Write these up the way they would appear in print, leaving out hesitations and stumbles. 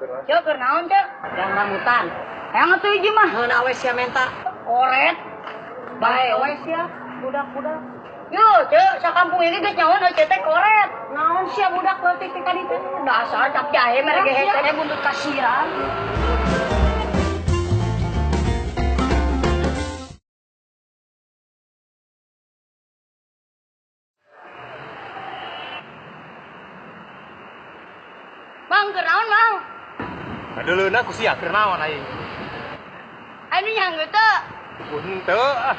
Ceu keur naon ceu? Yang rambutan. Hayang atuh hiji mah. Heuna we sia menta. Koret. Bae we sia budak-budak. Yo, ceu, sakampung ini geus nyaho nu teh koret. Naon sia budak leutik teh ka ditu? Dasar cap jahe mere ge hese buntut kasiran. Mang, keur naon, Mang? Kadeuleuna ku sia keur naon aing? Anu nyanggut teu? Henteu ah.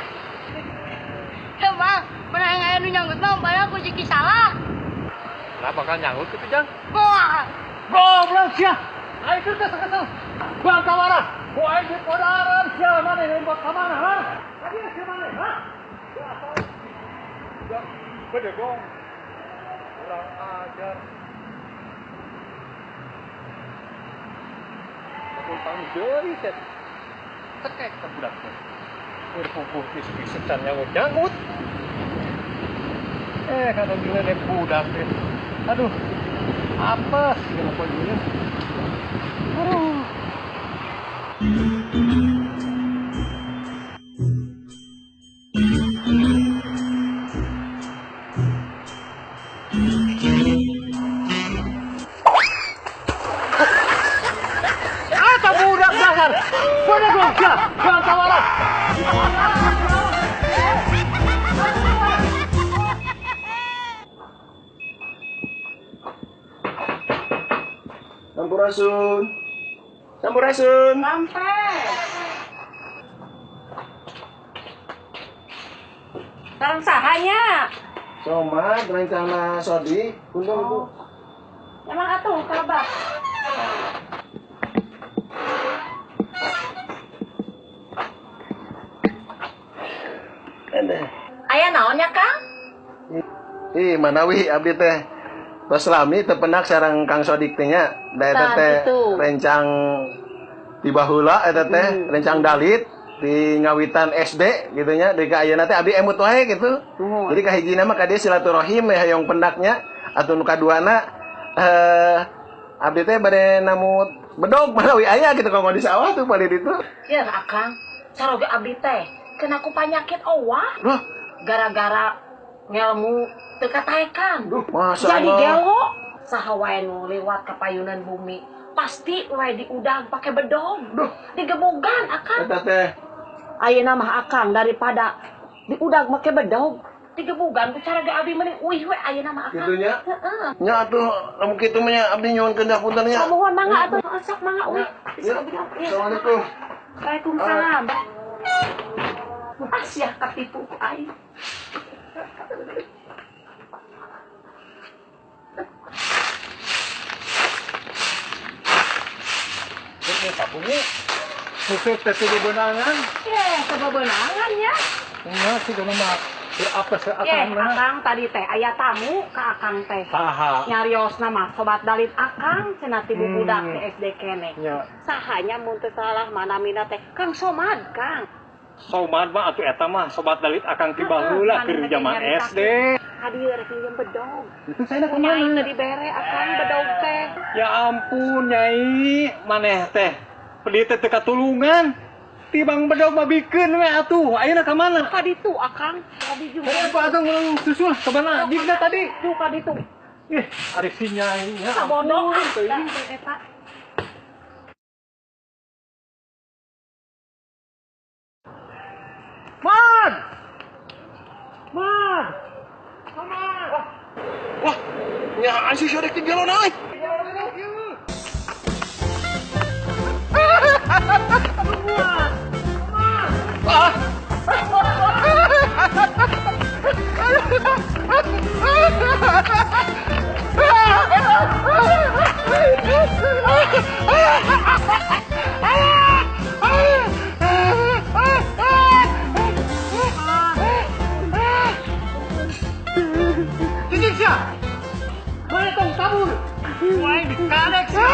Heuh, Mang, mun aya nu nyanggut mah umpamana ku Ziki salah. Lah bakal nyanggut kitu, Jang. Wah, goblok sia. Aing teh kesel. Bang kawara. Ku aing dipodaran sia maneh nembak ka mana, ha? Tadi sia maneh, ha? Bedegong. Kurang ajar. Utang deui set. Tekek ka budak teh. Keur puguh geus can nyangut-nyangut. Kana diledek budak teh. Aduh. Apes jeung poe. Aduh. Sampurasun. Sampurasun. Sampai. Sareng sahanya? Somad rencana Sodi, punten Bu. Emang atuh kabar. Aya naon nya, Kang? Ih, manawi abdi teh tos lami teu pendak sareng Kang Sodik teh nya. Da eta teh rencang di baheula eta teh rencang dalit di ngawitan SD gitu nya. Deui ka ayeuna teh abdi emut wae gitu. Jadi kahijina mah ka dieu silaturahim we hoyong pendaknya atuh nu kaduana abdi teh bade namut bedog manawi aya gitu kanggo di sawah tuh palih ditu. Yeuh Akang, saroge abdi teh kena ku panyakit owah. Loh, gara-gara ngelmu teu kataekan. Jadi gelo saha wae nu lewat ka payunan bumi pasti wae diudang pake bedog. Duh. Digebugan Akang. Eta teh. Ayeuna mah Akang daripada diudang make bedog, digebugan ku cara ge abdi mending uih we ayeuna mah Akang. Kitu nya? Heeh. Nya atuh lamun kitu mah nya abdi nyuhunkeun hapunten nya. Samuhun mangga atuh sok mangga uih. Assalamualaikum. Waalaikumsalam. Asyah katipu ku aing. Ini susuk teh bebenangan. Ye, sebebenangan ya. Nya sih kana mah apa sih akang mah. Akang tadi teh aya tamu ka akang teh. Saha? Nyariosna mah sobat dalit akang cenah ti bubudak di SD keneh. Nya. Sahanya mun teu salah manamina teh Kang Somad, Kang. Somad mah atuh eta mah sobat dalit akang ti baheula keur zaman SD. Hadieu rek minjem bedog. Itu saya ka mana? Nyai teu dibere akang bedog teh. Ya ampun Nyai, maneh teh pedih teh teu katulungan. Tibang bedog mah bikeun we atuh. Ayeuna ka mana? Ka ditu akang. Ka ditu. Heuh atuh ngurang susul ka mana? Jigna tadi. Duh ka ditu. Ih, ari si Nyai nya. Sabodo eta. Man! Man! Man! Wah, nyaan si Sodek teh gelona euy. Ah. Cicing sia. Mana tong kabur? Wah, dikadek sia.